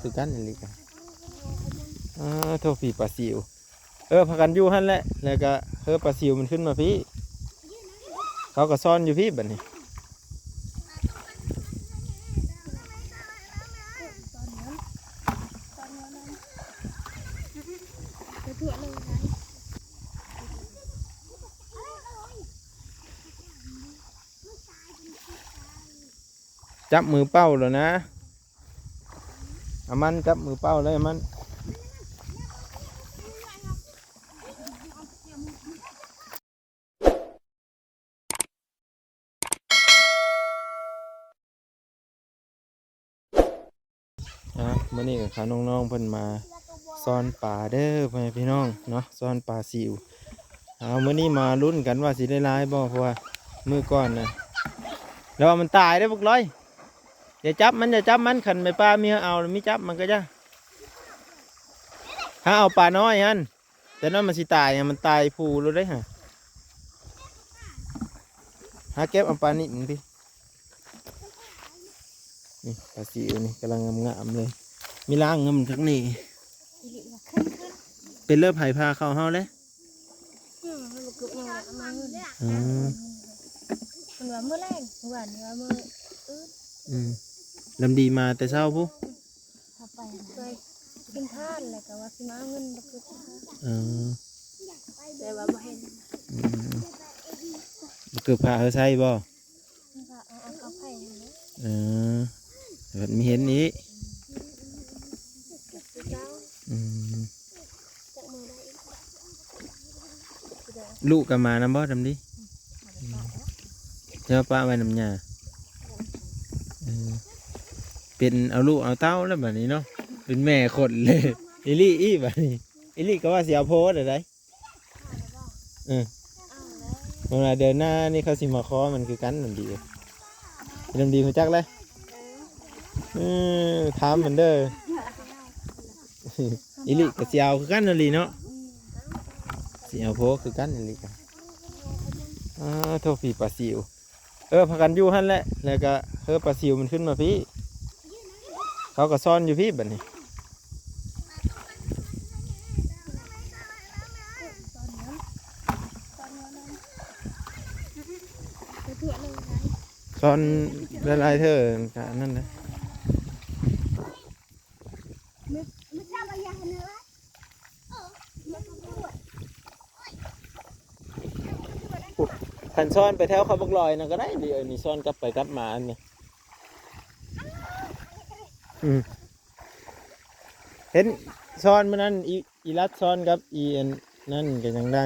ຄືກັນອີ່ຫຼີກະ. ເອີ ໂທ ພີ້ປາຊິວ. ເອີ ພາກັນຢູ່ຫັ້ນແຫຼະ ແລ້ວກະເຮີປາຊິວມັນຂຶ້ນມາພີ້. ເຂົາກະຊ້ອນຢູ່ພີ້ບັດນີ້. ຈັບມືເປົ່າແລ້ວນະ. ອາມັນ ຈັບມືເປົ່າເລີຍ ອາມັນ. ອ່າ ມື້ນີ້ກໍພານ້ອງໆເພິ່ນມາຊ້ອນປາເດີ ພໍ່ແມ່ພີ່ນ້ອງເນາະ, ຊ້ອນປາຊິວ. ເອົາ ມື້ນີ້ມາລຸ້ນກັນວ່າຊິໄດ້ຫຼາຍບໍ່ ເພາະວ່າມື້ກ່ອນນະ ລະວ່າມັນຕາຍເດ້ ບັກລອຍ. ຢ່າຈັບມັນ ຢ່າຈັບມັນ, ຄັນແມ່ປ້າມີເອົາ ມີຈັບມັນກໍຢ່າ. ຫາເອົາປານ້ອຍຫັ້ນ, ແຕ່ນັ້ນມັນຊິຕາຍ, ມັນຕາຍພູໂລດເດ້. ຫາເກັບເອົາປານິນພີ້. ນີ້ປາຊິວນີ້ກຳລັງງາມໆເລີຍ, ມີລາງງາມຄັກນີ້. ເປັນເລີບໃຜພາເຂົ້າເຮົາເດ້. ອືມ ມັນບໍ່ເກີດຫຍັງແຫຼະ ເອົາມາເງິນ. ອືມ ເພິ່ນວ່າມື້ແລງ ມື້ວານນີ້ວ່າມື້ອື່ນ. ອືມ ດຳດີມາແຕ່ເຊົ້າພຸ້ນ ເຂົາໄປ ໄປກິນທານ ແລ້ວກໍວ່າຊິມາເອົາເງິນບໍ່ເກີດ. ເອີ ແຕ່ວ່າບໍ່ເຫັນ. ອືມ ບໍ່ເກີດພາເຮົາໃຊ້ບໍ່? ເອີ ແບບມີເຫັນອີກ. ອືມ ລູກກໍມານຳບໍ່ ດຳດີ? ອືມ ຈະປະໄວ້ນຳຍ່າ. ເອີ ເປັນເອົາລູກເອົາເຕົ້າແລ້ວບັດນີ້ເນາະ, ເປັນແມ່ຄົນເລີຍ. ອີ່ຫຼີອີກບັດນີ້, ອີ່ຫຼີກໍວ່າຊິເອົາໂພດໄດ໋. ເອີ ເວລາເດືອນໜ້ານີ້ເຂົາຊິມາຂໍມັນຄືກັນ ດຳດີເອີຍ. ດຳດີຮູ້ຈັກແລ້ວ. ເອີ ຖາມມັນເດີ. ອີ່ຫຼີກໍຊິເອົາຄືກັນ ດຳດີເນາະ, ຊິເອົາໂພຄືກັນ ອີ່ຫຼີກໍ. ອາ ໂທ ພີ້ປາຊິວ. ເອີ ພາກັນຢູ່ຫັ້ນແຫຼະ ແລ້ວກະເຮີປາຊິວມັນຂຶ້ນມາພີ້. ເຂົາກະຊ້ອນຢູ່ພີ້ບັດນີ້. ຊ້ອນຫຼາຍໆເທື່ອກະອັນນັ້ນແຫຼະ. ຄັນຊ້ອນໄປແຖວເຂົາບັກລອຍນັ້ນກໍໄດ້ ດຽວນີ້ຊ້ອນກັບໄປກັບມາອັນນີ້. ອືມ ເຫັນຊ້ອນມື້ນັ້ນ ອີ ອີລັດຊ້ອນກັບອີອັນນັ້ນກໍຍັງໄດ້.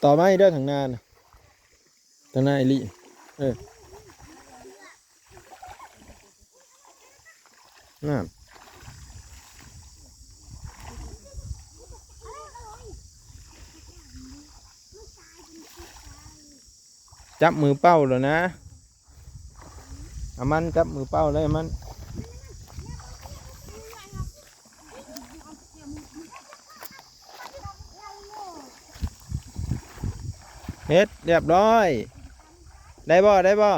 ຕໍ່ໄມ້ເດີ ທາງໜ້ານະ ທາງໜ້າອີ່ຫຼີ. ເອີ ນັ້ນ ຈັບມືເປົ່າແລ້ວນະ. ອາມັນ ຈັບມືເປົ່າເລີຍ ອາມັນ. ເຮັດລຽບຮ້ອຍ. ໄດ້ບໍ່? ໄດ້ບໍ່?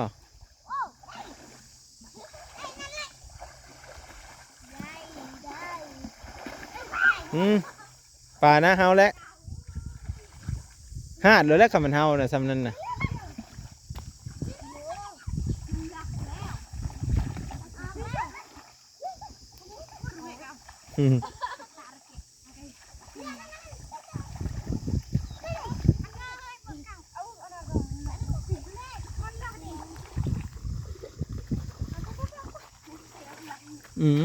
ອືມ ປານະ ເຮົາແຫຼະ ຮາດໂລດແຫຼະ ຄັນມັນເຮົານະ ຊ່ຳນັ້ນນະ. ອືມ ອືມ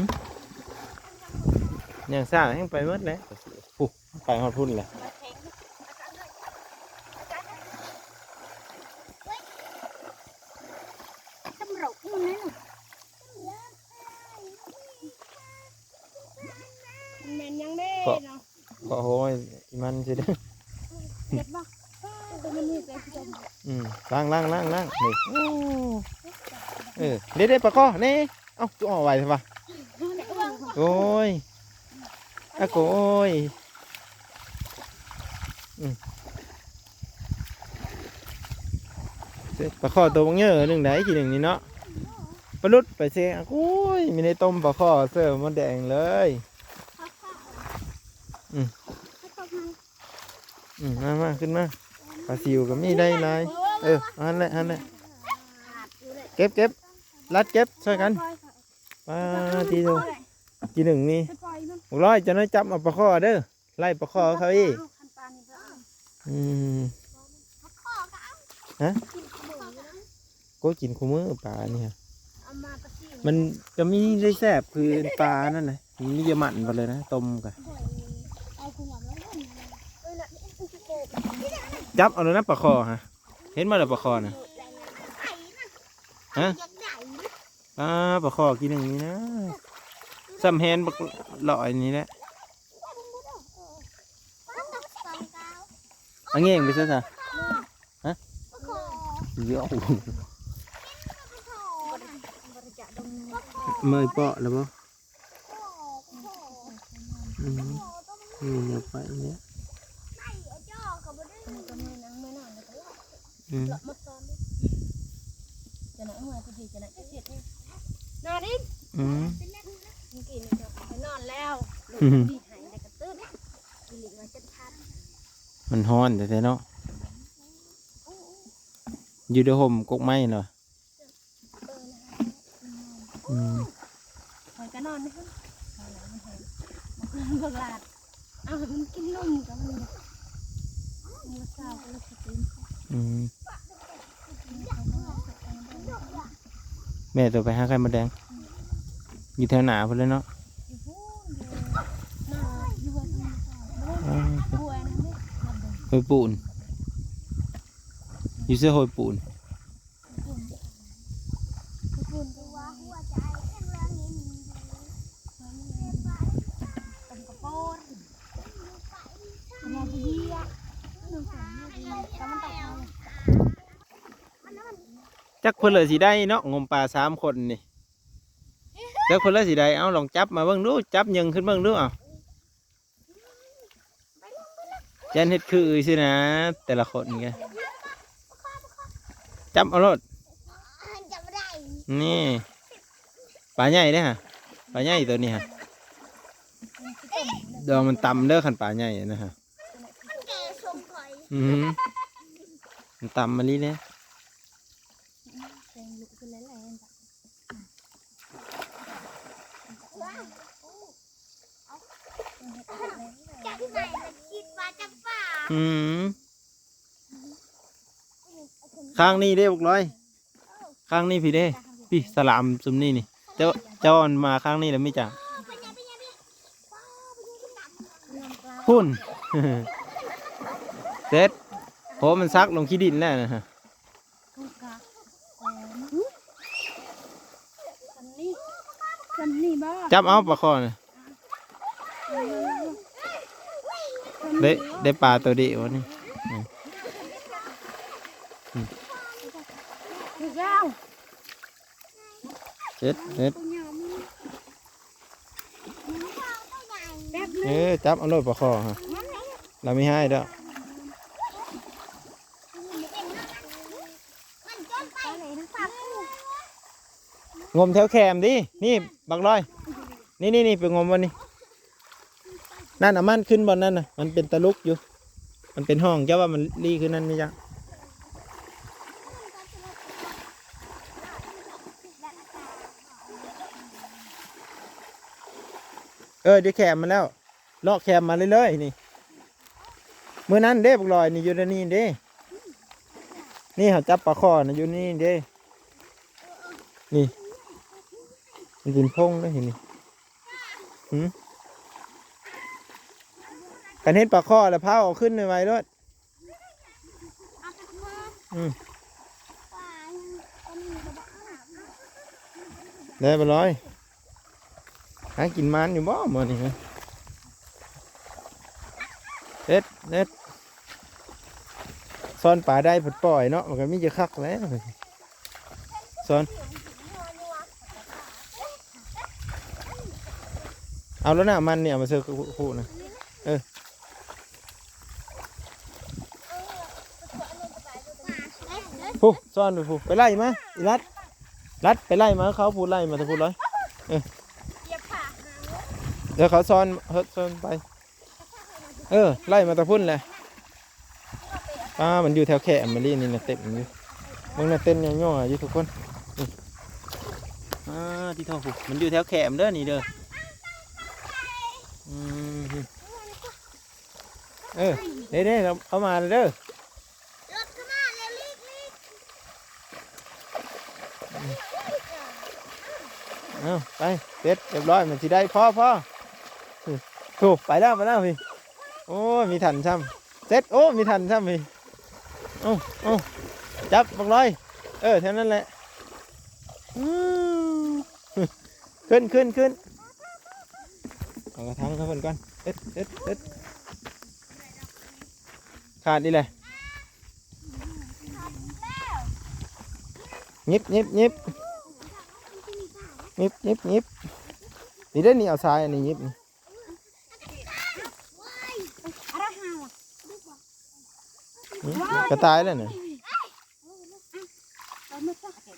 ຍ່າງຊ້າແຮ່ງໄປໝົດແຫຼະ. ພຸ້ນ ໄປຮອດພຸ້ນແຫຼະ. ແມ່ນຫຍັງເດ້ເນາະ? ເກາະ ເກາະໂຫຍອີ່ມັນຊິເດ້. ເຈັບບໍ່? ໂຕມັນມີແຕ່ຊິຕົມ. ອືມ ລ້າງ ລ້າງ ລ້າງ ລ້າງ ນີ້. ໂອ້ ເອີ ເດ້ ເດ້ ປາຄໍ່ ນີ້. ເອົ້າ ຄືອອກໄວແທ້ວະ? ໂອ້ຍ ອາໂກຍ. ອືມ ປາຄໍ່ໂຕບັກເຍີໜຶ່ງໃດ ທີໜຶ່ງນີ້ເນາະ. ປ หลุดไปเซ โอ้ย มีในต้มปลาข้อเสิร์ฟมดแดงเลย อืม อืม มา มา ขึ้นมา ปลาซิวก็มีได้หลาย เออ อันนั้นแหละ อันนั้นแหละ เก็บ เก็บ รัดเก็บ ช่วยกัน ปาดติโธ่ ทีหนึ่งนี่ บักร้อย เจ้าน้อยจับเอาปลาข้อเด้อ ไล่ปลาข้อเขาอีก อืม ฮะ ก็กินคู่มื้อปลานี่ฮะ มันจะมีได้แซ่บคือปลานั่นนะ มันมีเยอะมันไปเลยนะ ต้มกัน จับเอาแล้วนะปลาข้อฮะ เห็นมาแล้วปลาข้อนะ ฮะ อ่า ปลาข้อกินอย่างนี้นะ ซ้ำแฮนบักหลอยนี่แหละ อันนี้เองไปซะซะ ฮะ เดี๋ยว เมื่อยเปาะแล้วบ่ อืม นี่เดี๋ยวไปเนี่ย อืม จะไหนหัวจะดีจะไหนจะเสียดเนี่ย นอนอีก อืม เมื่อกี้นี่ก็ไปนอนแล้ว อืม ดีหายแล้วก็ตื่น อีหลีว่าจะทัน มันฮ้อนแท้ๆเนาะ อยู่ในร่มกกไม้เนาะ อืม ข้อยก็นอนนี่ พวกหลาน เอาให้มันกินนมกับมัน มื้อเช้าก็เลยสิตื่น อืม แม่ตัวไปหาไข่มดแดง อยู่แถวหน้าพุ่นเลยเนาะ อยู่พู้น อยู่หน้า อยู่บน อ่า ห้วยนั่นเด้ ห้วยปูน อยู่เสื้อห้วยปูน จักเพิ่นเลยสิได้เนาะ งมปลาสามคนนี่ จักเพิ่นเลยสิได้ เอาลองจับมาเบิ่งดู จับยิงขึ้นเบิ่งดู เอา แจนเฮ็ดคือซื่อนะ แต่ละคนนี่ก็ จับเอาโลด จับบ่ได้ นี่ ปลาใหญ่เด้ฮะ ปลาใหญ่ตัวนี้ฮะ ดองมันต่ำเด้อ คันปลาใหญ่นะฮะ มันแก่ชมข่อย อืม มันต่ำมาลีเด้ อืม ข้างนี้เด้บักร้อย ข้างนี้พี้เด้ พี้สลามซุมนี้นี่ เจ้า เจ้าอันมาข้างนี้แล้วมีจ้ะ พุ้น เสร็จ โห มันซักลงขี้ดินแล้วนะฮะ จับเอาปลาข้อนะ ได้ ได้ปลาตัวเดียวนี่ อืม อืม เสร็จ เสร็จ เออ จับเอาโลดปลาข้อฮะ เราไม่ให้ดอก งมแถวแคมดิ นี่ บักร้อย นี่ นี่ นี่ ไปงมวันนี้ นั่นน่ะ มันขึ้นบ่อนนั่นน่ะ มันเป็นตะลุกอยู่ มันเป็นห้อง เจ้าว่ามันลี้ขึ้นนั่นนี่จ้ะ เออ เดี๋ยวแคมมาแล้ว เลาะแคมมาเรื่อยๆ นี่ มื้อนั้นเด้ บักลอยนี่ อยู่ในนี่เด้ นี่เขาจับปลาข้อนะ อยู่นี่เด้ นี่ มันเป็นพงเด้ นี่ หืม คันเห็นปลาข้อแล้วพาเอาขึ้นไวๆโลด อืม ได้บ่ลอย หากินมันอยู่บ่มื้อนี้ฮะ เฮ็ด เฮ็ด ซ่อนปลาได้เพิ่นปล่อยเนาะ มันก็มีจะคักแล้ว ซ่อน เอาแล้วนะ มันเนี่ย เอามาเสิร์ฟคู่ๆนะ เออ ผู้ ซ่อนไปผู้ ไปไล่มา อีรัด ລັດໄປໄລ່ມາ ເຂົາຜູ້ໄລ່ມາແຕ່ພຸ້ນເລີຍ. ເອີ ຢຽບຂາເຂົາ ເອີ ເຂົາຊ້ອນ ເຂົາຊ້ອນໄປ. ເອີ ໄລ່ມາແຕ່ພຸ້ນແຫຼະ. ປ້າ ມັນຢູ່ແຖວແຄມມະລີ ນີ້ນະ ເຕັມຢູ່. ເບິ່ງນະ ເຕັ້ນຫຍ້ອໆຢູ່ທຸກຄົນ. ນີ້ ອາ ຕິໂທ ມັນຢູ່ແຖວແຄມເດີ ນີ້ເດີ. ອືມ ເອີ ເດ້ໆ ເອົາມາເດີ. ລົດເຂົ້າມາແລ້ວ ຫຼີກໆ ເອົາ ໄປ ເສັດ ຮຽບຮ້ອຍ ມັນຊິໄດ້ ພໍ ພໍ. ໂອ້ ໄປແລ້ວ ໄປແລ້ວພີ້. ໂອ້ຍ ມີທັນຊ້ຳ ເສັດ ໂອ້ ມີທັນຊ້ຳພີ້. ເອົາ ເອົາ ຈັບບັກລອຍ ເອີ ເທົ່ານັ້ນແຫຼະ. ອືມ ຂຶ້ນ ຂຶ້ນ ຂຶ້ນ ເອົາກະຖາງໃຫ້ເພິ່ນກ່ອນ. ເອັດ ເອັດ ເອັດ ຂາດອີກແຫຼະ. ຫຍິບ ຫຍິບ ຫຍິບ ຫຍິບ ຫຍິບ ຫຍິບ. ນີ້ເດ້ ນີ້ ເອົາຊາຍອັນນີ້ຫຍິບ. ອືມ ກະຕາຍແລ້ວນະ.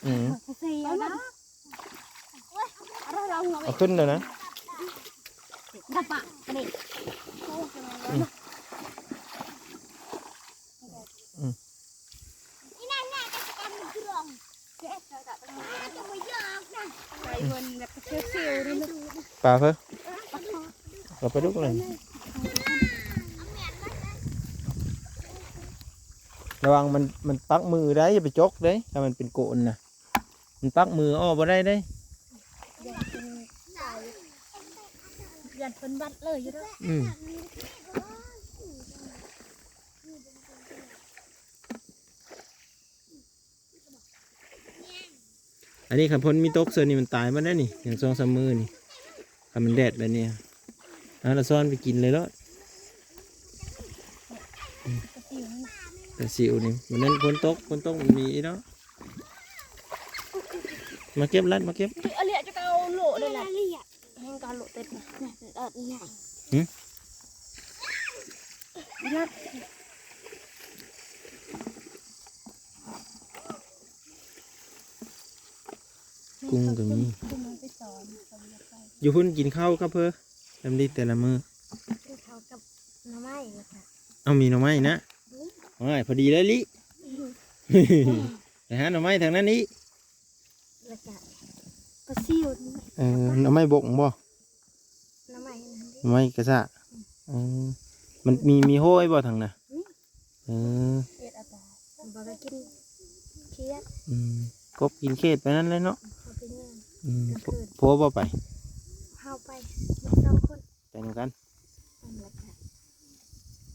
ອືມ ເອົາຂຶ້ນແລ້ວນະ. ອືມ ອືມ ປາເພິ່ນ ເອົາປາດຸກເລີຍ. ລະວັງມັນ ມັນປັກມືໄດ້ ຢ່າໄປຈົກເດ້ ຖ້າມັນເປັນໂກນນະ ມັນປັກມືອອກບໍ່ໄດ້ເດ້. ຢ້ານເພິ່ນບັດເລີຍຢູ່ເດີ. ອືມ ອັນນີ້ຄັນຝົນມີຕົກເທື່ອນີ້ມັນຕາຍໝົດແລ້ວນີ້ ຢ່າງສອງສາມມື້ນີ້ ຄັນມັນແດດແບບນີ້ ເອົາລະຊ້ອນໄປກິນເລີຍໂລດ. ປາຊິວນີ້ ມື້ນັ້ນຝົນຕົກ ຝົນຕົກມັນມີເນາະ. ມາເກັບລັດ ມາເກັບ. ອາເລຍຈະເອົາໂລດເດ້ລະ ແຮ່ງກາໂລດເຕັດນະ. ຫຶ ກຸ້ງກໍມີ. ຢູ່ພຸ້ນກິນເຂົ້າກັບເພິ່ນ ແບບນີ້ແຕ່ລະມື້. ກິນເຂົ້າກັບໜໍ່ໄມ້ແລ້ວກະ ເອົາ ມີໜໍ່ໄມ້ນະ. ໂອ້ຍ ພໍດີເລີຍລິ. ໄປຫາໜໍ່ໄມ້ທາງນັ້ນອີກ ແລ້ວກະປາຊິວ. ເອີ ໜໍ່ໄມ້ບົກບໍ່? ໜໍ່ໄມ້ນັ້ນເດ້ ໜໍ່ໄມ້ກະຊະ. ອືມ ເອີ ມັນມີ ມີໂຮຍບໍ່ທາງນະ? ມີ. ເອີ ເຮັດເອົາແຕ່ບໍ່ໄດ້ກິນເຂດ. ອືມ ກົບກິນເຂດໄປນັ້ນແຫຼະເນາະ. ເຮົາໄປຍ່າງ. ອືມ ກາງຄືນ. ຜົວບໍ່ໄປ? ເຮົາໄປ ສອງຄົນ. ໄປນຳກັນ. ແລ້ວກະ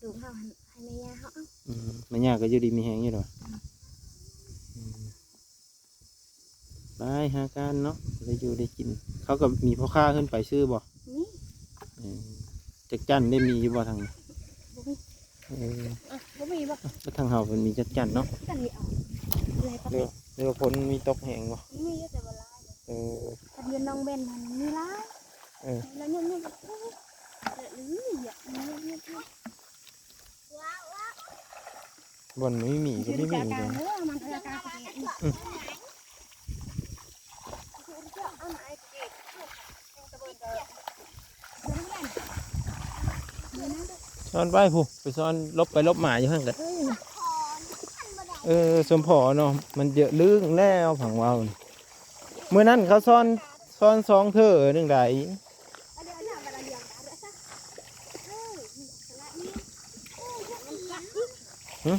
ລູກເຮົາຫັ້ນໃຫ້ແມ່ຍ່າເຮົາເອົາ. ອືມ ແມ່ຍ່າກໍຢູ່ດີມີແຮງຢູ່ດອກ. ອືມ ອືມ ໄປຫາການເນາະ ໄດ້ຢູ່ໄດ້ກິນ. ເຂົາກໍມີພໍ່ຄ້າຂຶ້ນໄປຊື້ບໍ່? ມີ. ເອີ ຈັກຈັ່ນໄດ້ມີຢູ່ບໍ່ທາງນີ້? ບໍ່ມີ. ເອີ ບໍ່ມີບໍ່? ແລ້ວທາງເຮົາເພິ່ນມີຈັກຈັ່ນເນາະ? ຈັນມີເອົາ. ຫຼືວ່າ ຫຼືວ່າຝົນມີຕົກແຮງບໍ່? ມີຢູ່ແຕ່ບໍ່ຫຼາຍ. ເອີ ຄັນຢູ່ໜອງແວ່ນຫັ້ນມີຫຼາຍ. ເອີ ແລ້ວຍົມໆ ບ່ອນມີໝີກໍມີໝີ. ອືມ ຊ້ອນໄປພຸ້ນ ໄປຊ້ອນຫຼົບໄປຫຼົບມາຢູ່ຫັ້ນກະ. ເອີ ສົມພໍເນາະ ມັນເຍາະລຶ້ງແລ້ວ ຜັງເວົ້າ. ມື້ນັ້ນເຂົາຊ້ອນ ຊ້ອນສອງເທື່ອໜຶ່ງໃດ. ຫຶ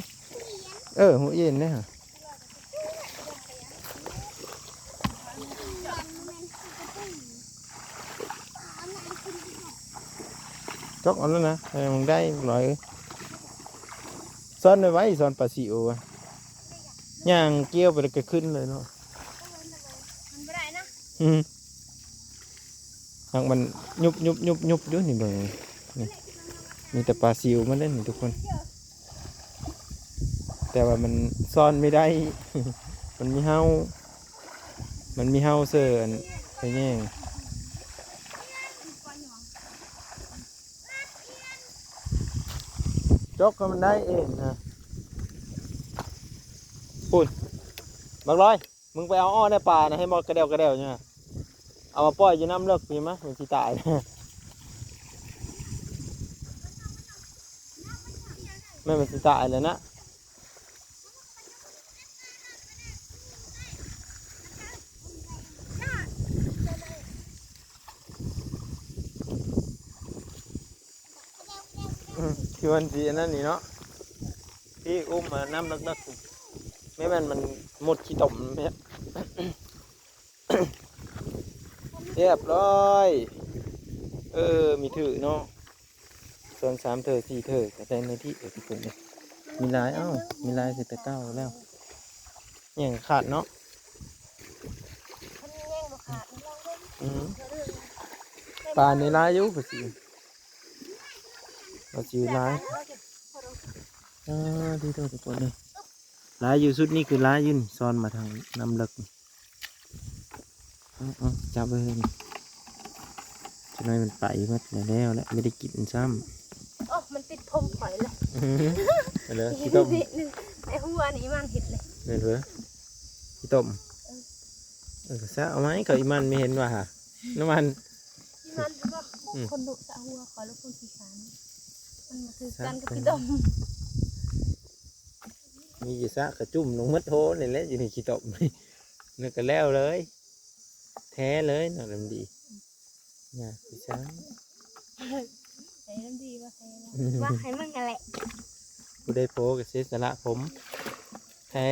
ເອີ ຫູເຢັນເດ້ຫະ. ຈົກເອົາແລ້ວນະ ໃຫ້ມັນໄດ້ຫຼາຍ. ຊ້ອນໄວ້ ຊ້ອນປາຊິໂອ ຍ່າງກ່ຽວໄປແລ້ວກໍຂຶ້ນເລີຍເນາະ. ມັນບໍ່ໄດ້ນະ. ອືມ ຫາກມັນຍຸບໆໆໆຢູ່ນີ້ ເບິ່ງນີ້ ມີແຕ່ປາຊິວມັນເດ້ນີ້ທຸກຄົນ. ແຕ່ວ່າມັນຊ້ອນໄມ່ໄດ້ ມັນມີເຫົ່າ ມັນມີເຫົ່າເສີ່ນໄປແຍ່ງ. ຈົກກໍມັນໄດ້ເອງນະ. ພຸ້ນ ບັກລອຍ. ມຶງໄປເອົາອ້ອນໃນປ່ານະ ໃຫ້ໝົດກະແດວກະແດວຢູ່ນະ ເອົາມາປ່ອຍຢູ່ນ້ຳເລິກພີ້ມະ ມັນຊິຕາຍ ແມ່ນມັນຊິຕາຍແລ້ວນະ. ອືມ ທີ່ມັນຊິອັນນັ້ນນີ້ເນາະ ທີ່ອຸ້ມມານ້ຳເລິກໆ ແມ່ນມັນໝົດຂີ້ຕົມແທ້ ຮຽບຮ້ອຍ ເອີ ມີຖືເນາະ ສອງສາມເທື່ອ ສີ່ເທື່ອ ກໍໄດ້ໃນທີ່ ເອີ ທຸກຄົນເອີຍ ມີຫຼາຍ ເອົ້າ ມີຫຼາຍຄືແຕ່ເກົ່າແລ້ວ ແຍ່ງຂາດເນາະ ມັນແຍ່ງບໍ່ຂາດ ລອງເບິ່ງ ອືມ ປານີ້ຫຼາຍຢູ່ ປາຊິວ ປາຊິວຫຼາຍ ເອີ ດີໂຕ ທຸກຄົນເອີຍ ຫຼາຍຢູ່ ຊຸດນີ້ຄືຫຼາຍຢູ່ນີ້ ຊ່ອນມາທາງນ້ຳເລິກນີ້ ເອົາ ເອົາ ຈັບໄວ້ເຮີ້ຍ ຈັກໜ້ອຍມັນໄປໝົດແລ້ວແຫຼະ ບໍ່ໄດ້ກິນຊ້ຳ ໂອ້ ມັນຕິດຜົມຂ້ອຍແລ້ວ ເອົາເລີຍ ຂີ້ຕົມ ໄອ້ຫົວນີ້ອີ່ມັນເຮັດເລີຍ ແມ່ນເວີ ຂີ້ຕົມ ເອີ ເອີ ສະເອົາໄວ້ ເຂົາອີ່ມັນມີເຫັນວ່າຫາ ນ້ຳມັນ ອີ່ມັນບໍ່ ອືມ ຄົນດຸສະຫົວຂ້ອຍ ແລ້ວຄົນຂີ້ຄ້ານ ມັນບໍ່ຖືກກັນກັບຂີ້ຕົມ ມີຢູ່ສະກະຈຸ້ມລົງໝົດໂທນີ້ແຫຼະ ຢູ່ໃນຂີ້ຕົມ ນີ້ກໍແລ້ວເລີຍ ແທ້ເລີຍ ນ້ອງນ້ຳດີ ຍາກຄືຊ້າງ ໃຫ້ມັນດີບໍ່ແທ້ ວ່າໃຫ້ມັນຫັ້ນແຫຼະ ຜູ້ໃດໂພກໍເສຍສະຫຼະຜົມແທ້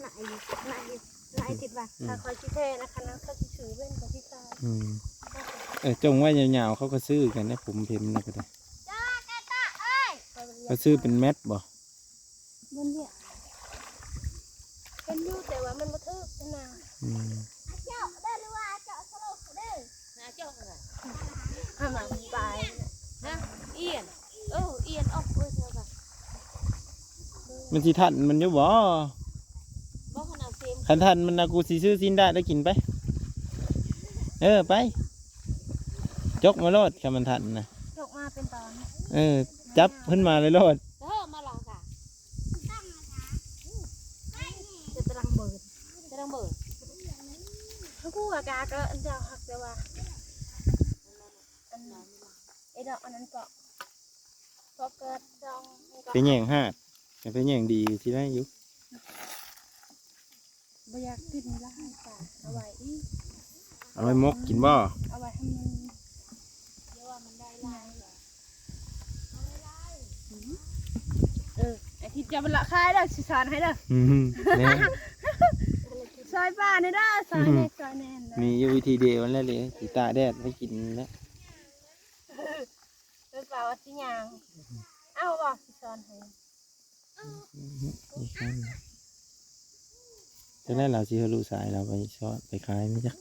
ນາຍ ນາຍ ນາຍຄິດວ່າ ອືມ ຖ້າຂ້ອຍຊິແທ້ນະ ຄັນຂ້ອຍຊິຖືເວັນຂ້ອຍຊິຕາຍ ອືມ ເອີ ຈົ່ງໄວ້ຍາວໆ ເຂົາກໍຊື້ກັນນະ ຜົມເພັມນະກໍໄດ້ ເຂົາຊື້ເປັນແມັດບໍ່? ມັນເປັນຢູ່ ແຕ່ວ່າມັນບໍ່ຖືກນະ ອືມ ເຈາະເດີ ຫຼືວ່າເຈາະສະໂລກເດີ ຫາເຈາະນະ ຫາມາປາຍນະ ອຽນ ເອີ ອຽນອອກເອີຍ ມັນຊິທັນມັນຢູ່ບໍ່? ບໍ່ ຄັນເອົາເຊມ ຄັນທັນມັນນະ ກູຊິຊື້ຊີ້ນດາດໄດ້ກິນໄປ ເອີ ໄປ ຈົກມາໂລດ ຄັນມັນທັນນະ ຈົກມາເປັນຕອນ ເອີ ຈັບຂຶ້ນມາເລີຍໂລດ ເອີ ມາລອງກະ ຈະຕະລັງເບີດ ຈະຕະລັງເບີດ ເຮົາຮູ້ວ່າກາກໍເຈົ້າຮັກ ແຕ່ວ່າ ອັນ ໄອ້ດອກອັນນັ້ນເກາະ ເກາະເກີດດອງ ໄປແຍ່ງຮາກ ໄປແຍ່ງດີຊິໄດ້ຢູ່ ບໍ່ຢາກກິນຫຼາຍ ເອົາໄວ້ອີກ ເອົາໄວ້ໝົກກິນບໍ່? ເອົາໄວ້ໃຫ້ມັນ ເອີ ອາທິດຢ່າມັນລະຄາຍເດີ ຊິສອນໃຫ້ເດີ ອືມ ແມ່ນ ຊອຍປ່າແດ່ເດີ ຊອຍແດ່ ຊອຍແດ່ ມີຢູ່ວິທີດຽວນັ້ນແຫຼະ ຊິຕາກແດດໄວ້ກິນແຫຼະ ເອີ ເອີ ປ່າວ່າຊິຍ່າງ ເອົາບໍ່ ຊິສອນໃຫ້. ອືມ ອີກຄັ້ງ ຈັ່ງໃດລາວຊິໃຫ້ລູກຊາຍລາວໄປຊອດໄປຂາຍແມ່ນຈັກ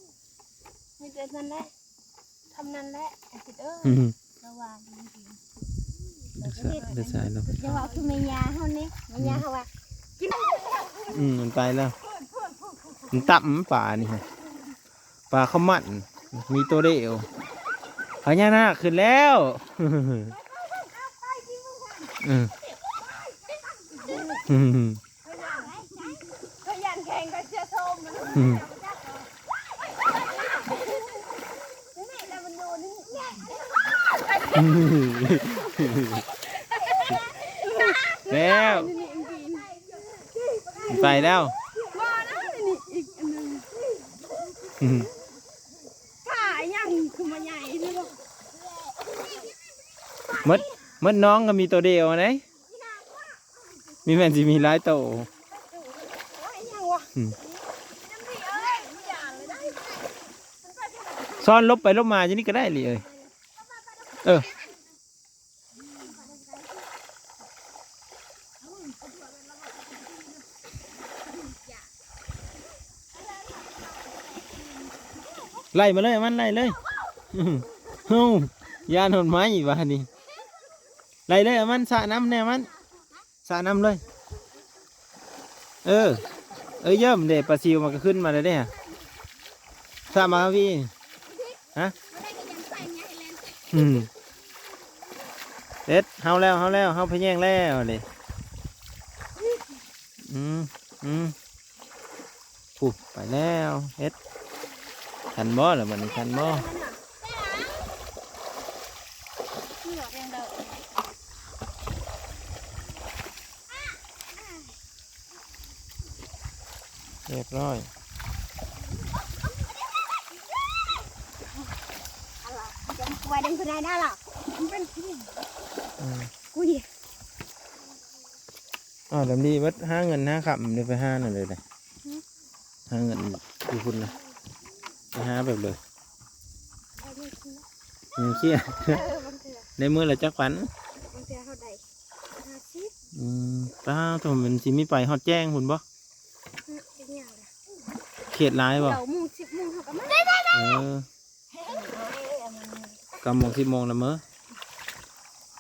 ມີແຕ່ນັ້ນແຫຼະ ທຳນັ້ນແຫຼະ ອາທິດເອີຍ ອືມ ລະຫວ່າງນີ້ ລູກຊາຍ ລູກຊາຍລາວ ຢ່າເວົ້າຄືແມ່ຍ່າເຮົານີ້ ແມ່ຍ່າເຮົາວ່າ ອືມ ມັນໄປແລ້ວ ມັນຕຳປານີ້ ປາເຂົ້າມັນ ມີໂຕດຽວ ພະຍານາກຂຶ້ນແລ້ວ ເອີ ແລ້ວ ໄປແລ້ວ ບໍ່ນະ ນີ້ອີກອັນໜຶ່ງ ອືມ ປາຫຍັງຄືມາໃຫຍ່ເນາະ ໝົດ ໝົດໜອງກໍມີໂຕດຽວໃດ ມີແມ່ນຊິມີຫຼາຍໂຕ ອືມ ຊ້ອນຫຼົບໄປຫຼົບມາຢູ່ນີ້ກໍໄດ້ລີເອີຍ ເອີ ໄລ່ມາເລີຍ ມັນໄລ່ເລີຍ ເຮີ້ຍ ຢ້ານຮອດໄມ້ບາດນີ້ ໄລ່ເລີຍ ເອົາມັນສະນ້ຳແດ່ ມັນສະນ້ຳເລີຍ ເອີ ເອີ ເຢີ້ມເດ້ ປາຊິວມັນກໍຂຶ້ນມາແລ້ວເດ້ ສະມາພີ່ ຮະ ອືມ ເດັດ ເຮົາແລ້ວ ເຮົາແລ້ວ ເຮົາພະແຍງແລ້ວນີ້ ອືມ ອືມ ພຸ້ນ ໄປແລ້ວ ເຮັດ ທັນບໍ່ລະບັດນີ້ ທັນບໍ່? ຮຽບຮ້ອຍ ອືມ ອ້າວ ດຳດີ ເບິດຫາເງິນຫາຄຳ ໄດ້ໄປຫານັ້ນເລີຍ ຫື? ຫາເງິນຢູ່ພຸ້ນນະ ໄປຫາແບບເລີຍ ໄດ້ເງິນເຄຍ ເງິນເຄຍ ເອີ ບາງເທື່ອ ໄດ້ມື້ລະຈັກພັນ? ບາງເທື່ອເຮົາໄດ້ຫ້າສິບ ອືມ ປ້າໂທ້ ມັນຊິມີໄປຮອດແຈ້ງພຸ້ນບໍ່? ເປັນຫຍັງລະ ເຂດຫຼາຍບໍ່? ເກົ້າໂມງ ສິບໂມງເຮົາກໍມາ ເອີ ເກົ້າໂມງ ສິບໂມງລະເມີ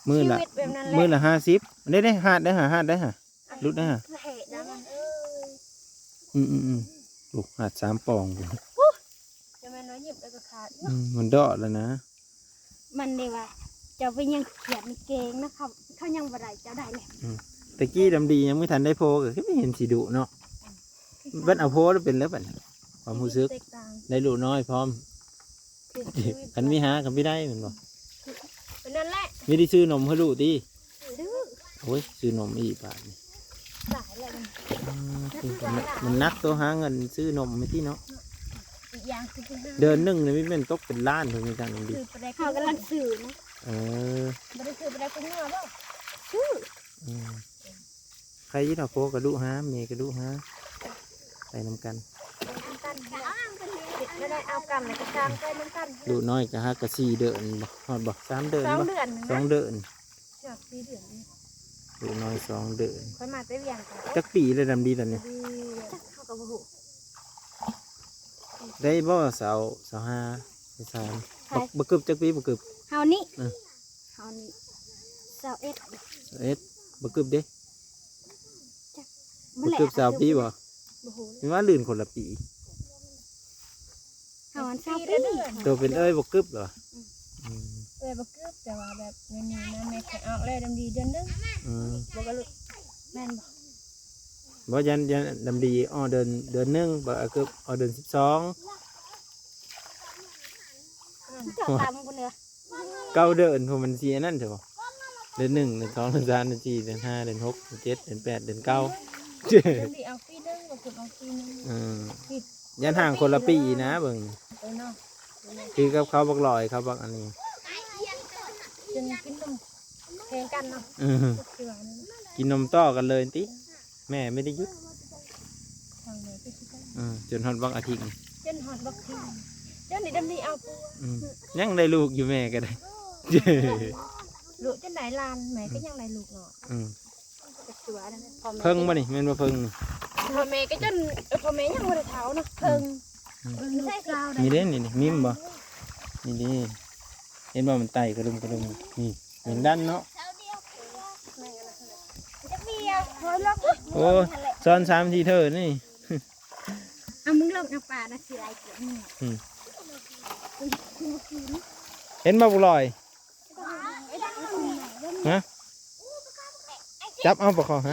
ມື້ລະ ຊີວິດແບບນັ້ນແຫຼະ ມື້ລະຫ້າສິບ ເດ້ໆ ຫາດເດ້ຫາ ຫາດເດ້ຫາ ຫຼຸດເດ້ຫາ ອືມໆໆ ໂອ້ ຫາດສາມປ່ອງ ຈະແມ່ນວ່າຍິບແລ້ວກໍຂາດ ອືມ ມັນເດາະແລ້ວນະ ມັນເດ້ວ່າ ເຈົ້າໄປຍັງຂຽດໃນເກງນະ ເຂົາ ເຂົາຍັງບໍ່ໄດ້ ເຈົ້າໄດ້ແລ້ວ ອືມ ແຕ່ກີ້ດຳດີຍັງບໍ່ທັນໄດ້ໂພ ກໍຄືບໍ່ເຫັນຊິດຸເນາະ ອືມ ບັດເອົາໂພແລ້ວເປັນແລ້ວບັດນີ້ ຄວາມຮູ້ສຶກ ແຕກຕ່າງ ໄດ້ລູກນ້ອຍພ້ອມ ຄື ຄື ຄັນມີຫາກໍມີໄດ້ແມ່ນບໍ່? ເປັນນັ້ນແຫຼະ ມີໄດ້ຊື້ນົມໃຫ້ລູກຕິ? ຊື້ ໂອ້ຍ ຊື້ນົມອີກບາດນີ້ ຫຼາຍແລ້ວມັນ ອືມ ມັນໜັກໂຕ ຫາເງິນຊື້ນົມແມ່ນຕິເນາະ ອີກຢ່າງຄື ເດືອນໜຶ່ງນີ້ແມ່ນຕົກເປັນລ້ານພຸ້ນ ມີຈັ່ງດຳດີ ເຮົາກຳລັງຊື້ນະ ເອີ ບໍ່ໄດ້ຊື້ໄປໄດ້ທຸກມື້ບໍ່? ຊື້ ອືມ ໃຄຢູ່ ຖ້າພໍ່ກໍດຸຫາ ແມ່ກໍດຸຫາ ໄປນຳກັນ ໄດ້ ເອົາກັນແລ້ວກໍຊ່າງໄປນຳກັນ ລູກນ້ອຍກໍຫາກະສີ່ເດືອນບໍ່ ຮອດບໍ່ ສາມເດືອນບໍ່ ສອງເດືອນ ສອງເດືອນ ສອງເດືອນ ລູກນ້ອຍສອງເດືອນ ຂ້ອຍມາແຕ່ວຽງ ຈັກປີແລ້ວດຳດີຕອນນີ້ ຈັກ ເຮົາກໍບໍ່ຮູ້ ໄດ້ບໍ່ ຊາວ ຊາວຫ້າ ຊາວສາມ ໃຜ ບັກ ບັກກຶບຈັກປີ ບັກກຶບ ເຮົານີ້ ເອີ ເຮົານີ້ ຊາວເອັດ ຊາວເອັດ ບັກກຶບເດ້ ຈັກ ບັກກຶບຊາວປີບໍ່ ບໍ່ຮູ້ ມີວ່າລື່ນຄົນລະປີ ເຮົາອັນຊາວປີ ໂຕເປັນເອື້ອຍບັກກຶບເຫາະ ອືມ ອືມ ເອື້ອຍບັກກຶບ ແຕ່ວ່າແບບ ແມ່ນນີ້ນະ ແມ່ໄຂ່ອອກແລ້ວດຳດີເດືອນໜຶ່ງ ອືມ ບໍ່ກໍລູກ ແມ່ນບໍ່ ບໍ່ ຢ້ານ ຢ້ານດຳດີອອກເດືອນ ເດືອນໜຶ່ງ ບັກອາກຶບອອກເດືອນສິບສອງ ເຈົ້າຕຳກູເໜືອ ເກົ້າເດືອນພຸ້ນ ມັນຊິອັນນັ້ນເຖາະ ເດືອນໜຶ່ງ ເດືອນສອງ ເດືອນສາມ ເດືອນສີ່ ເດືອນຫ້າ ເດືອນຫົກ ເດືອນເຈັດ ເດືອນແປດ ເດືອນເກົ້າ ເດືອນນີ້ອອກປີໜຶ່ງ ບໍ່ເພິ່ນອອກປີໜຶ່ງ ເອີ ຜິດ ຢ້ານຫ່າງຄົນລະປີນະ ເບິ່ງ ເອີເນາະ ຄືກັບເຂົາບັກຫຼອຍ ເຂົາບັກອັນນີ້ ຈົນກິນນົມແຂ່ງກັນເນາະ ເອີ ຄືວ່ານັ້ນ ກິນນົມຕໍ່ກັນເລີຍຕິ ແມ່ໄມ່ໄດ້ຢຸດ ເອີ ຈົນຮອດບັກອາທິດ ຈົນຮອດບັກທິດ ຈົນໄດ້ດຳດີເອົາຜົວ ອືມ ຍັງໄດ້ລູກຢູ່ແມ່ກໍໄດ້ ລູກຈົນໄດ້ຫຼານ ແມ່ກໍຍັງໄດ້ລູກເນາະ ອືມ ເພິ່ງບໍ່ນີ້ ແມ່ນບໍ່ເພິ່ງນີ້ ພໍ່ແມ່ກໍຈົນ ເອີ ພໍ່ແມ່ຍັງບໍ່ໄດ້ເຖົ້າເນາະ ເພິ່ງ ອືມ ນີ້ເດ້ ນີ້ ນີ້ມີບໍ່ ນີ້ເດ້ ເຫັນບໍ່ ມັນໄຕ່ກະດຸມກະດຸມ ນີ້ ແມງດັນເນາະ ໂອ້ ຊ້ອນສາມສີ່ເທື່ອນີ້ ເອົາ ມຶງລົງເອົາປານະ ຊິໄລ່ກິນ ອືມ ເຫັນບໍ່ ບຸກຫຼອຍ ຮະ ຈັບເອົາປາຄໍ ຮະ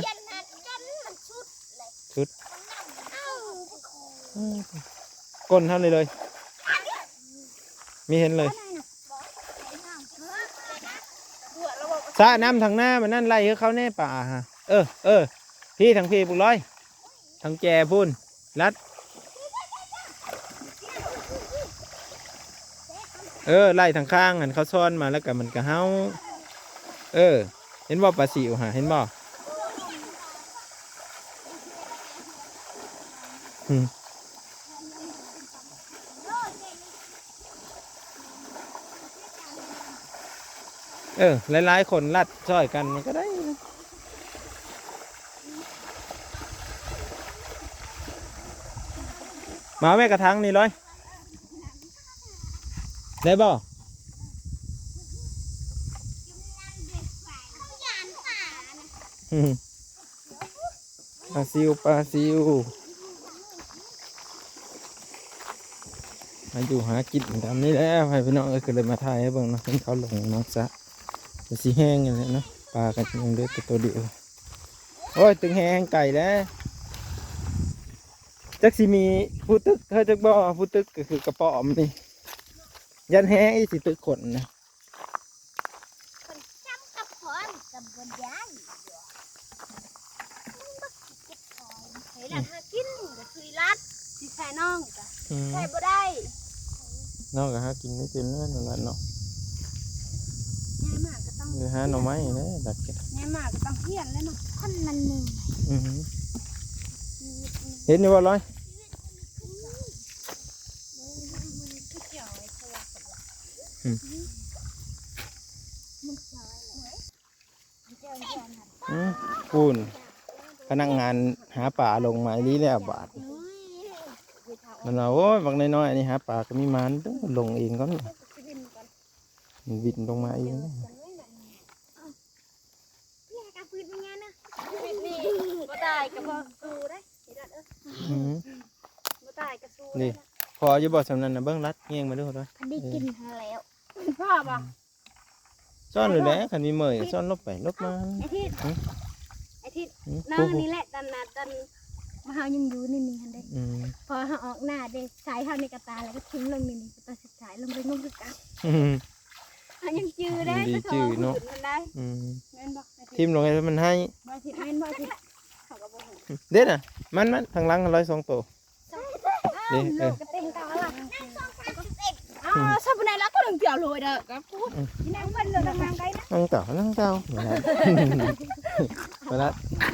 ສຸດ ອືມ ກົ້ນເຮົານີ້ເລີຍ ມີເຫັນເລີຍ ສະນ້ຳທາງໜ້າມັນນັ້ນ ໄລ່ໃຫ້ເຂົາແດ່ປາ ຮະ ເອີ ເອີ ພີ້ ທາງພີ້ ບຸກຫຼອຍ ທາງແຈພຸ້ນ ລັດ ເອີ ໄລ່ທາງຂ້າງຫັ້ນ ເຂົາຊ້ອນມາແລ້ວກໍມັນກໍເຫົ່າ ເອີ ເຫັນບໍ່ ປາຊິວຫາ ເຫັນບໍ່ ອືມ. ເອີ ຫຼາຍໆຄົນລັດຊ່ອຍກັນມັນກໍໄດ້ນະ ມາແມ່ກະຖັງນີ້ເລີຍ ໄດ້ບໍ່? ປາຊິວ ປາຊິວ ຫາຢູ່ຫາກິນຕາມນີ້ແຫຼະ ໃຫ້ພີ່ນ້ອງເອີຍ ກໍເລີຍມາຖ່າຍໃຫ້ເບິ່ງເນາະ ເຫັນເຂົາລົງມາຊະ ກໍຊິແຫ້ງນັ້ນແຫຼະເນາະ ປາກໍຍັງເຫຼືອແຕ່ໂຕດຽວ ໂອ້ຍ ຕຶງແຫ້ງໄກແລ້ວ. ຈັກຊິມີຜູ້ຕຶກເຮີ້ຈັກບໍ່ ຜູ້ຕຶກກໍຄືກະປອມນີ້ ຢ້ານແຮງອີກຊິຕຶກຄົນນະ. ຄົນຈຳກະປອມກໍບໍ່ໄດ້ດອກ ມັນບໍ່ກິນກະປອມ ໃຫ້ຫຼານຫາກິນກໍຄືອີ່ຫຼານ ຊິໃສ່ນ້ອງກໍ ອືມ ໃສ່ບໍ່ໄດ້ ນ້ອງກໍຫາກິນໄດ້ເຕັມແລ້ວນັ້ນແຫຼະເນາະ ໃຫຍ່ມາກໍຕ້ອງ ໄປຫາໜໍ່ໄມ້ແລ້ວ ຫຼັດກັນ ໃຫຍ່ມາກໍຕ້ອງຮຽນແລ້ວເນາະ ຄົນມັນເມື່ອຍ ອືຮຶ ຊີວິດນີ້ ເຫັນຢູ່ບໍ່ລອຍ? ອືມ ພຸ້ນ ພະນັກງານຫາປາລົງມາອີ່ຫຼີແລ້ວບາດ ມັນວ່າ ໂອ້ຍ ບັກນ້ອຍໆ ອັນນີ້ຫາປາກໍມີໝານເດີ້ ລົງເອງກ່ອນ ມັນວິນລົງມາເອງ ເອີ ເອີ ເອີ ນີ້ ບໍ່ຕາຍກໍບໍ່ສູ້ເດ້ ອືມ ບໍ່ຕາຍກໍສູ້ ນີ້ ພໍຢູ່ບໍ່ສ່ຳນັ້ນນະ ເບິ່ງລັດແຍງມາດູ ພໍດີກິນຫັ້ນແລ້ວ ພໍບໍ່? ອືມ ຊ້ອນຢູ່ແຫຼະ ຄັນມີເມີຍ ຊ້ອນຫຼົບໄປຫຼົບມາ ອາທິດ ຫື ອາທິດ ອືມ ນອນນີ້ແຫຼະ ຕອນນະ ຕອນມາເຮົາຍັງຢູ່ນີ້ນີ້ຫັ້ນເດ້ ອືມ ພໍເຮົາອອກໜ້າເດ້ ສາຍເຮົາໃນກະຕາ ແລ້ວກໍຖິ້ມລົງນີ້ນີ້ ກໍຕ້ອງສາຍລົງໄປງົງຄືກັນ ອືມ ເຮົາຍັງຈື່ໄດ້ ດີຈື່ເນາະ ແຕ່ເຮົາບໍ່ຂຶ້ນມັນໄດ້ ອືມ ແມ່ນບໍ່? ຖິ້ມລົງໃຫ້ມັນໃຫ້ ບໍ່ທິດ ແມ່ນບໍ່ທິດ? ເດ້ນະ ມັນ ມັນທາງຫຼັງຮ້ອຍສອງໂຕ ເດ້ ເອີ ກະເຕັງເກົ່າລະ ເອົາ ອືມ ຊະປະໄນລະ ກໍເລື່ອງກ່ຽວໂລຍເດີ ກັບກູ ອືມ ອີນາງເພິ່ນເດີ ນາງໄກນະ ນາງເກົ່າ ນາງເກົ່າ ເວລາ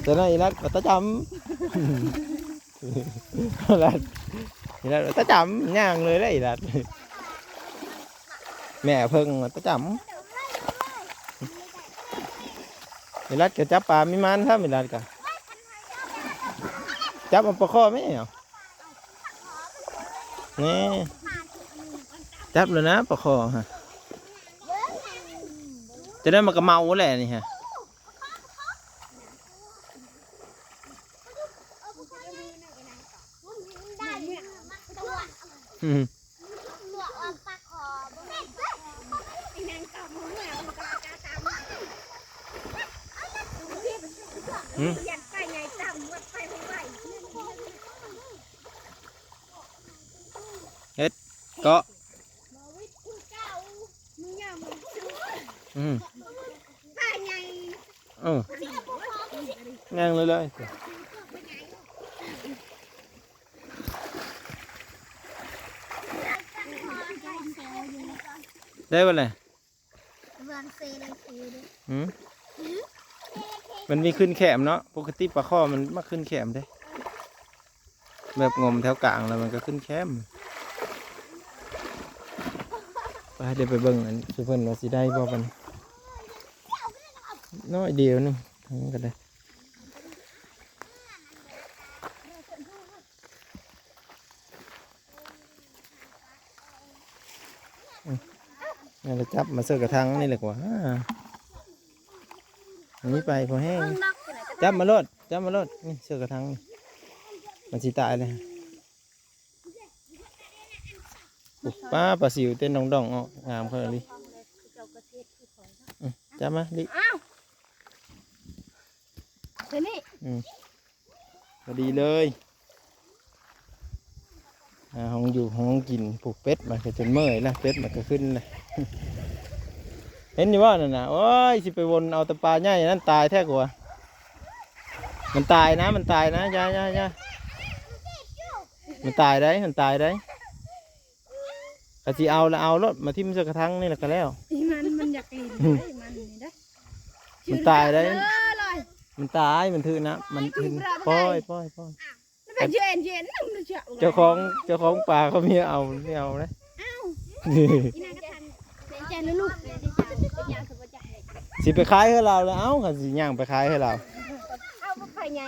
ຕອນນັ້ນອີລັດ ປະຈຳ ອີລັດ ອີລັດ ປະຈຳ ຍ່າງເລີຍເດ້ ອີລັດ ແມ່ເພິ່ງ ປະຈຳ ອີລັດກໍຈັບປາມີໝານຊ້ຳ ອີລັດກໍ ຈັບເອົາປາຄໍ່ແມ່ ນີ້ ຈັບແລ້ວນະປາຄໍ່ຫັ້ນ ຈະໄດ້ມັນກໍເມົາແຫຼະນີ້ຮະ ອືມ ອືມ ເຮັດເກາະ ອືມ ເອີ ຍ່າງເລື້ອຍໆ ໄດ້ບໍ່ແຫຼະ? ຫືມ ມັນມີຂຶ້ນແຄມເນາະ ປົກກະຕິປາຄໍ່ມັນມັກຂຶ້ນແຄມເດ້ ແບບງົມແຖວກາງແລ້ວມັນກໍຂຶ້ນແຄມ ໄປ ດຽວໄປເບິ່ງອັນ ເພິ່ນວ່າຊິໄດ້ບໍ່ບັດນີ້ ນ້ອຍດຽວໜຶ່ງ ທາງນັ້ນກໍໄດ້. ອືມ ນັ້ນລະ ຈັບມາເສີກະທັງນີ້ແຫຼະກວ່າ ນີ້ໄປພໍແຮງ ຈັບມາໂລດ ຈັບມາໂລດ ນີ້ເສີກະທັງນີ້ ມັນຊິຕາຍແລ້ວ ໂອ້ ປາ ປາຊິວເຕັ້ນດອງໆ ອອກ ງາມຂະໜາດນີ້ ອືມ ຈັບມາ ລິ ອ້າວ ໂຕນີ້ ອືມ ພໍດີເລີຍ ຫາຫ້ອງຢູ່ຫ້ອງກິນ ຜູກເປັດມັນກໍຈົນເມື່ອຍລະ ເປັດມັນກໍຂຶ້ນລະ ເຫັນຢູ່ບໍ່ນັ້ນນະ ໂອ້ຍ ຊິໄປວົນເອົາແຕ່ປາໃຫຍ່ນັ້ນ ຕາຍແທ້ກວ່າ ມັນຕາຍນະ ມັນຕາຍນະ ຢ່າ ຢ່າ ຢ່າ ມັນຕາຍໄດ໋ ມັນຕາຍໄດ໋. ກະຊິເອົາລະເອົາໂລດ ມາຖິ້ມໃສ່ກະຖາງນີ້ລະກະແລ້ວ ອີມັນ ມັນຢາກຫຼິ້ນໄດ໋ ມັນນີ້ເດ້ ມັນຕາຍໄດ໋ ເອີ ມັນຕາຍ ມັນຖືກນະ ມັນ ໂອ້ຍ ປ່ອຍ ປ່ອຍ ປ່ອຍ ມັນເປັນເຢັນ ເຢັນ ເຈົ້າຂອງ ເຈົ້າຂອງປາເຂົາມີເອົາ ມີເອົາເດ້ ອ້າວ ອີນາງກະທັນ ເປັນໃຈລູກ ຊິໄປຂາຍໃຫ້ລາວລະ ເອົ້າ ຄັນຊິຍ່າງໄປຂາຍໃຫ້ລາວ ເອົາ ບໍ່ຄ່ອຍໃຫຍ່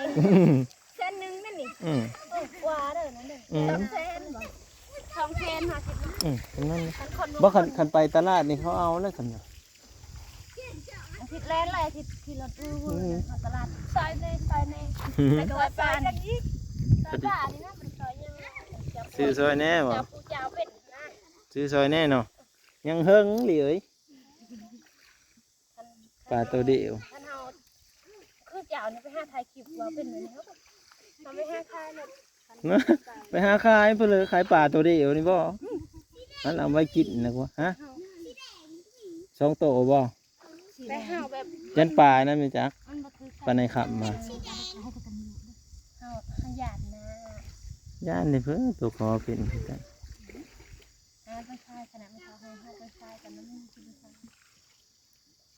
ແສນໜຶ່ງນັ້ນນີ້ ອືມ ເອີ ກວ່າເດີນັ້ນເດີ ອືມ ສອງແສນບໍ່ ສອງແສນຫ້າສິບ ອືມ ປະມານນັ້ນ ຄັນຄົນບໍ່ ບໍ່ ຄັນ ຄັນໄປຕະຫຼາດນີ້ເຂົາເອົາແລ້ວຊັ້ນນະ ອາທິດແລ່ນແລ້ວ ອາທິດຂີ່ລົດຢູ່ ອືມ ເຂົ້າຕະຫຼາດ ຊອຍແດ່ ຊອຍແດ່ ອືມ ແລ້ວກໍວ່າຊອຍກັນອີກ ຊອຍບ້ານນີ້ນະ ມັນຊອຍຍັງ ຊື້ຊອຍແດ່ບໍ່ ເຈົ້າຜູ້ເຈົ້າເປັນນະ ຊື້ຊອຍແດ່ເນາະ ຍັງເຫິງອີ່ເອີຍ. ປາໂຕດຽວ ຄັນເຮົາ ຄືເຈົ້ານີ້ໄປຫາຖ່າຍຄລິບວ່າເປັນແນວນີ້ ເຮົາໄປຫາຂາຍໂລດ ນະ ໄປຫາຂາຍເພິ່ນເລີຍ ຂາຍປາໂຕດຽວນີ້ບໍ່? ອັນເອົາໄວ້ກິນນະກວ່າ ຮະ? ສອງໂຕບໍ່? ໄປຫາແບບ ຢ້ານປານັ້ນແມ່ນຈັກ ມັນບໍ່ຄືກັນ ປາໃນຄຳມາ ເຮົາ ເຮົາຢ້ານນະ ຢ້ານເດ້ເພິ່ນ ໂຕກໍເປັນຄືກັນ ຫາໄປຂາຍຂະໜາດມັນເອົາໃຫ້ເຮົາໄປຂາຍກັນ ມັນມີກິນຂາຍ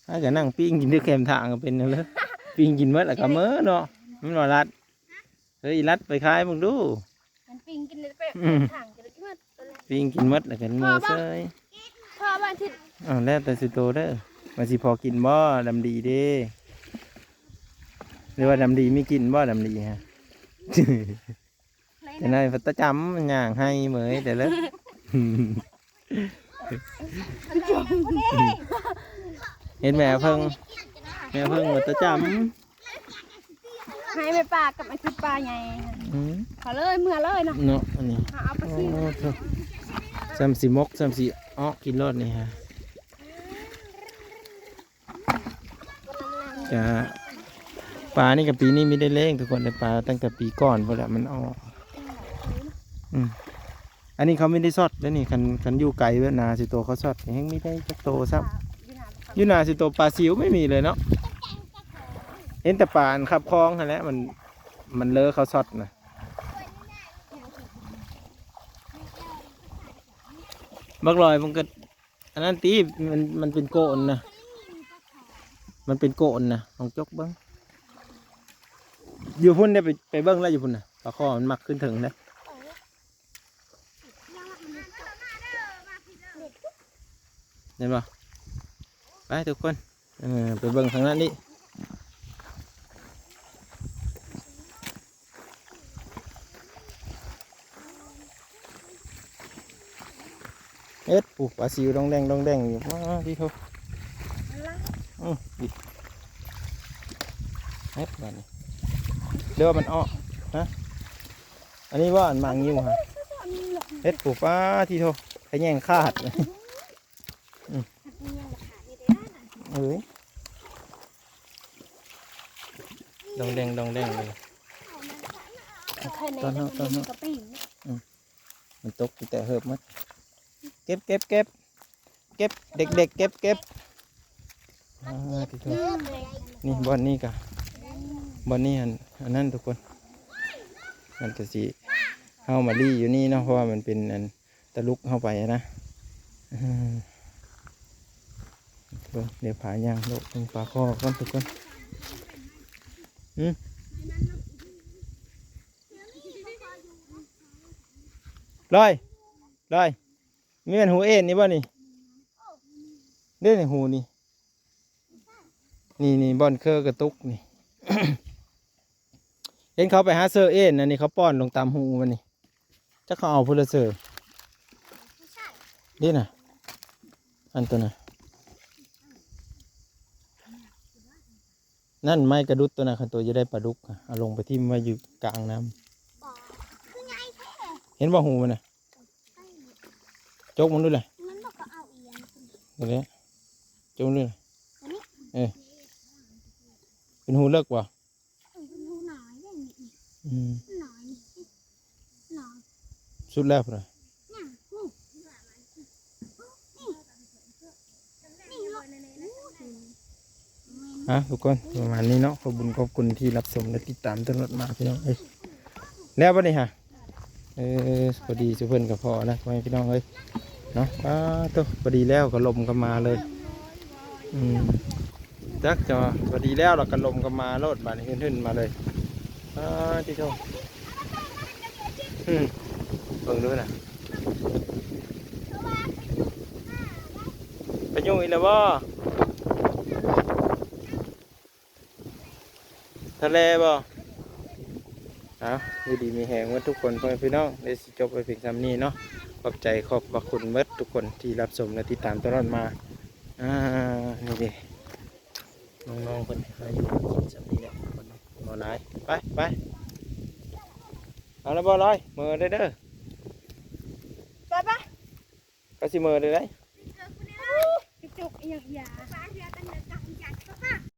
ຫາກໍນັ່ງປີ້ງກິນຢູ່ແຄມທາງກໍເປັນແນວເລີຍ ປີ້ງກິນໝົດແລ້ວກໍເມີເນາະ ແມ່ນບໍ່ລັດ? ເຮີຍ ລັດໄປຂາຍເບິ່ງດູ ມັນປີ້ງກິນໄປ ອືມ ທາງຈະໄດ້ໝົດ ປີ້ງກິນໝົດແລ້ວກໍເມີເຊີຍ ພໍບໍ່? ພໍບໍ່ທິດ ອ້າວ ແລ້ວແຕ່ສຸໂຕເດີ ວ່າຊິພໍກິນບໍ່ ດຳດີເດ້ ຫຼືວ່າດຳດີມີກິນບໍ່ ດຳດີຮະ? ຈັ່ງໃດ ປະຈຳຍ່າງໃຫ້ເມີແຕ່ເລີຍ ເຫັນແມ່ເພິ່ງ ແມ່ເພິ່ງວ່າຕາຈຳ ໃຫ້ແມ່ປາກັບອາທິດປາໃຫຍ່ ອືມ ເຂົາເລີຍເມືອເລີຍເນາະ ເນາະ ອັນນີ້ ເອົາໄປຊີ້ ໂອ້ໂທ້ ຊ່ຳຊິໝົກ ຊ່ຳຊິເອາະກິນໂລດນີ້ຮະ. ກະ ປານີ້ກະປີນີ້ມີໄດ້ລ້ຽງທຸກຄົນ ໄດ້ປາຕັ້ງແຕ່ປີກ່ອນພຸ້ນແຫຼະ ມັນອອກ ອືມ ອັນນີ້ເຂົາມີໄດ້ຊັອດເດ້ນີ້ ຄັນ ຄັນຢູ່ໄກແບບນາຊິໂຕເຂົາຊັອດ ແຮ່ງມີໄດ້ຈັກໂຕຊ້ຳ ຢູ່ນາຊິໂຕປາຊິວໄມ່ມີເລີຍເນາະ ເຫັນແຕ່ປາອັນຂັບຄອງຫັ້ນແຫຼະ ມັນ ມັນເລີເຂົາຊັອດນະ ບັກຫຼອຍມັນກະ ອັນນັ້ນຕິ ມັນ ມັນເປັນໂກນນະ ມັນເປັນໂກນນະ ລອງຈົກເບິ່ງ ຢູ່ພຸ້ນເດ້ ໄປ ໄປເບິ່ງແລ້ວຢູ່ພຸ້ນນະ ປາຄໍ່ມັນມັກຂຶ້ນເທິງເດ້ ເຫັນບໍ່? ໄປທຸກຄົນ ເອີ ໄປເບິ່ງທາງນັ້ນອີກ ເຮັດ ປູ ປາຊິວດອງແດງດອງແດງຢູ່ ວ້າ ຕິໂທ ອືມ ເຮັດບາດນີ້ ເດີວ່າມັນເອາະ ຮະ ອັນນີ້ບໍ່ ອັນໝາງງິ້ວຫະ ເຮັດ ປູ ປ້າ ຕິໂທ ຂະແຍງຂາດ ອືມ ເອີຍ ດອງແດງດອງແດງເລີຍ ໄຂ່ໃນ ຕອນເຮົາ ຕອນເຮົາ ກະປິງ ອືມ ມັນຕົກຢູ່ແຕ່ເຮີບໝົດ ເກັບ ເກັບ ເກັບ ເກັບ ເດັກໆ ເກັບ ເກັບ ອ່າ ຕິໂທ ນີ້ບ່ອນນີ້ກະ ບ່ອນນີ້ຫັ້ນ ອັນນັ້ນທຸກຄົນ ມັນກະຊິ ເຮົາມາລີ້ຢູ່ນີ້ເນາະ ເພາະວ່າມັນເປັນອັນ ຕະລຸກເຮົາໄປນະ ເອີ ເບິ່ງ ດຽວພາຍ່າງເລາະເບິ່ງປາຄໍ່ກ່ອນທຸກຄົນ ຫື ລອຍ ລອຍ ມີແມ່ນຫູເອນນີ້ບໍ່ນີ້ ເດ້ນີ້ຫູນີ້ ນີ້ໆ ບ່ອນເຄີກະຕຸກນີ້ ເຫັນເຂົາໄປຫາເຊີເອນ ອັນນີ້ເຂົາປ້ອນລົງຕາມຮູມັນນີ້ ຈັກເຂົາເອົາພຸ້ນລະເຊີ ນີ້ນະ ອັນໂຕນະ ນັ້ນໄມ້ກະດຸດໂຕນະ ຄັນໂຕຢາກໄດ້ປາດຸກ ເອົາລົງໄປຖິ້ມໄວ້ຢູ່ກາງນ້ຳ ເຫັນບໍ່ຫູມັນນະ? ຈົກມັນດູແຫຼະ ມັນບໍ່ກໍເອົາອີ່ຫຍັງ ນີ້ແຫຼະ ຈົກມັນດູແຫຼະ ໂຕນີ້ ເອີ ເປັນຫູເລິກບໍ່? ເອີ ເປັນຫູນ້ອຍເດ້ນີ້ ອືມ ນ້ອຍນີ້ ນ້ອຍ ສຸດແລ້ວພຸ້ນນະ ຍັງ ນີ້ ນີ້ ນີ້ ອ່ະ ທຸກຄົນ ປະມານນີ້ເນາະ ຂອບບຸນຂອບຄຸນທີ່ຮັບຊົມ ແລະ ຕິດຕາມຕະຫຼອດມາ ພີ່ນ້ອງເອີຍ ແລ້ວບັດນີ້ຫະ ເອີ ພໍດີຊຸເພິ່ນກໍພໍນະ ພໍ່ແມ່ພີ່ນ້ອງເອີຍ ເນາະ ປາໂທ້ ພໍດີແລ້ວກໍລົມກໍມາເລີຍ ອືມ ຈັກຈະວ່າ ພໍດີແລ້ວລະກໍລົມກໍມາໂລດ ບາດນີ້ຫຶ່ນໆ ມາເລີຍ ປາຕິໂທ້ ອືມ ເບິ່ງດູນະ ໄປຫຍຸ້ງອີກແລ້ວບໍ່? ທະເລບໍ່? ເອົາ ຢູ່ດີມີແຮງໝົດທຸກຄົນ ພໍ່ແມ່ພີ່ນ້ອງ ດຽວຊິຈົບໄວ້ພຽງສ່ຳນີ້ເນາະ ຂອບໃຈຂອບພະຄຸນໝົດທຸກຄົນທີ່ຮັບຊົມ ແລະ ຕິດຕາມຕະຫຼອດມາ ອ່າ ນີ້ເດ້ ນ້ອງໆ ເພິ່ນຫາຢູ່ຫາກິນສ່ຳນີ້ແຫຼະ ບໍ່ຫຼາຍ ໄປ ໄປ ເອົາລະບໍ່ລອຍ ເມືອເດີ ໄປ ໄປ ກໍຊິເມືອເດີ ໄດ້ ຈຸກໆ ອີ່ຫຍັງຢາ